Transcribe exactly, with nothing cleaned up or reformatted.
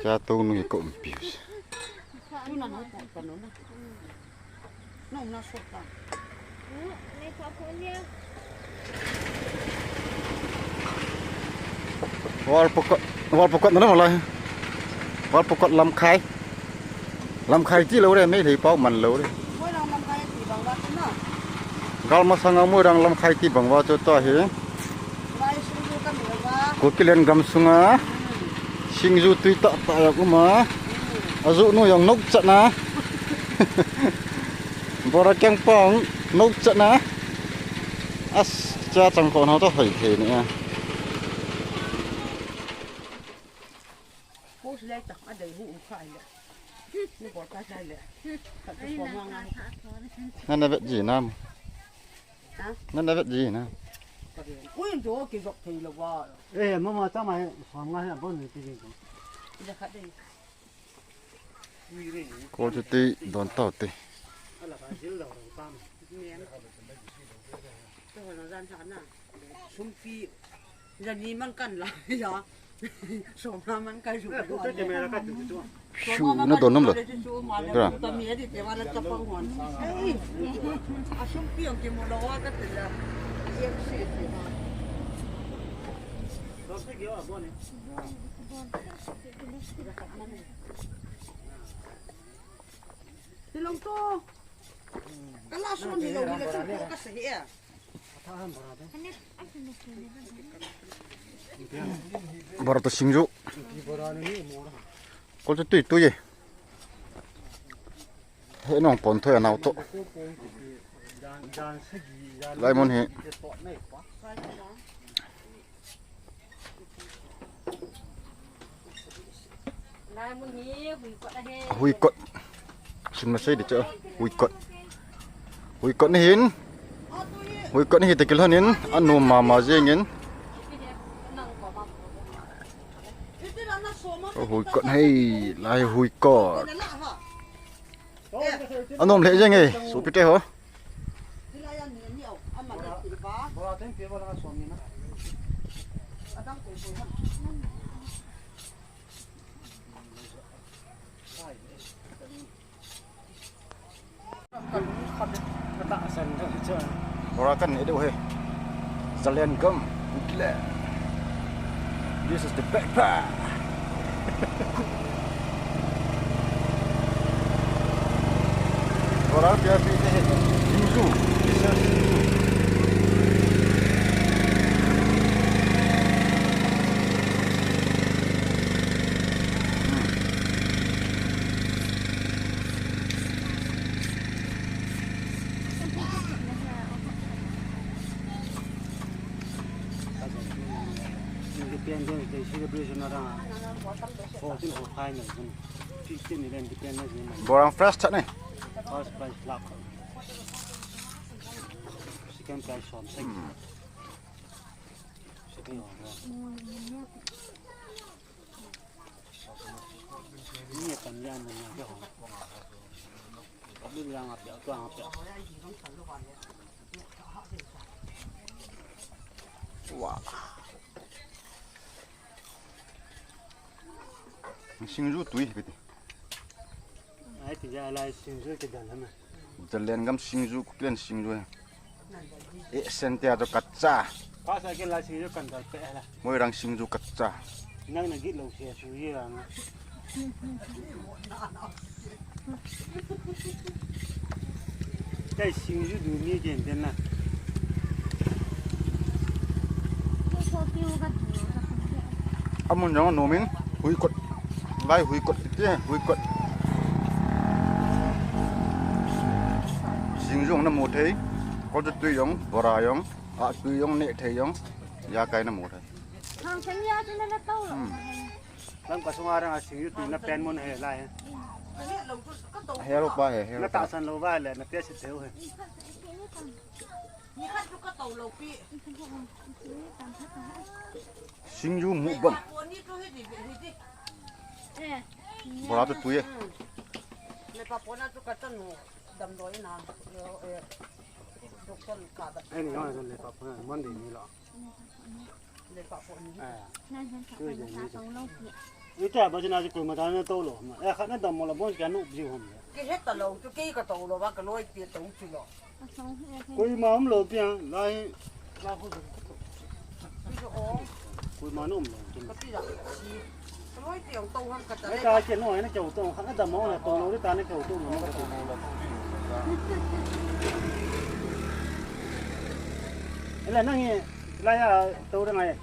Cha tou nu hi ka umpi. Wal pokot, wal pokot na malai. Wal pokot Lamkhai. Lamkhai ti lou re, Meitei pau man lou re. Gal masanga Moirang Lamkhai ti bang uva chu tua hi. Kuki len gam sunga singju tui tah tah a um a. Ajoh nu jong nokchatna. Bora keng pong nokchatna. As cha chang ko na to hoi thei ni a. Post le tak a dei hu um khai le. Ni bol ta khai le. Khat to pom nga nga. Nana vet ji nam. Ha? Nana vet ji na. Ui, jo ki jok thei lo wa. Eh, mama cha mai som nga ha bon ni ti ko. Ja khat dei. Ko chu ti don tau ti. Ala ba jil lo ro pam. Ni. To ho lo jan tha na. Sumpi. Jani man kan la, ya. Soma man kai su. Shu na don nam lo. Kra. Asumpi ang kimo lo wa ka tela. Tilong to. Kala sum ni lo ni la chu ko ka se he. Bora to singju. Kol to tui tui e. He nong pon thoi anau to. Lai mun hi. Huikot. Sin masei di chu. Huikot. Huikot ni hin. Huikot ni hi tekil hanin. Anu mama jengin. Huikot hei. Lai huikot. Anom le jeng e. Supite ho. Bora kan e deu he. Zalen gam. This is the backpack. Bora pia pi te he. Singju. This is singju. Independence Day celebration ara. Fourteen ho final jun. Fifteen ni Independence Day. Bora fresh chat ni. First prize lakh. Second prize som sek. Second prize. Singju tui kiti. Ai ti ja lai singju ke dan lama. Zalen gam singju, Kuki len singju. E sen te a to kacha. Pasa ke la singju kan dal pe la. Moirang singju kacha. Nang na git lo se su ye la nga. Kai singju du ni jen den na. Amun jong nomin huikot. Lai huikot ti huikot. Singju na mu thei. Kol tui jong, bora jong, a tui jong, ne thei jong. Ya kai na mu thei. Thang sen ya tu na na tau lo. Hmm. Lam ka sunga rang a singju tu na pen mun he lai he. He lo pa he, he lo pa. Na ta san lo ba le, na pia si teu he. Singju mukbang. Bora tu tui e. Ai ni, ai ni, le pa pon Monday ni lo. Tuesday ni. Ita ba jina ji koima ta na to lo ma. Eh, khat na dam mo la bon ka nu ji hom. Ke he ta lo, tu ke ka to lo ba ka loi pi to chu lo. Koima um lo pi ang, lai. Koima nu um lo. Ka pi la. Ka loi pi ang to ham ka ta. Ai ka ke no, ai na ke to, khat na dam mo na to lo, ta na ke to lo. Ela nang e, la ya to da ngai.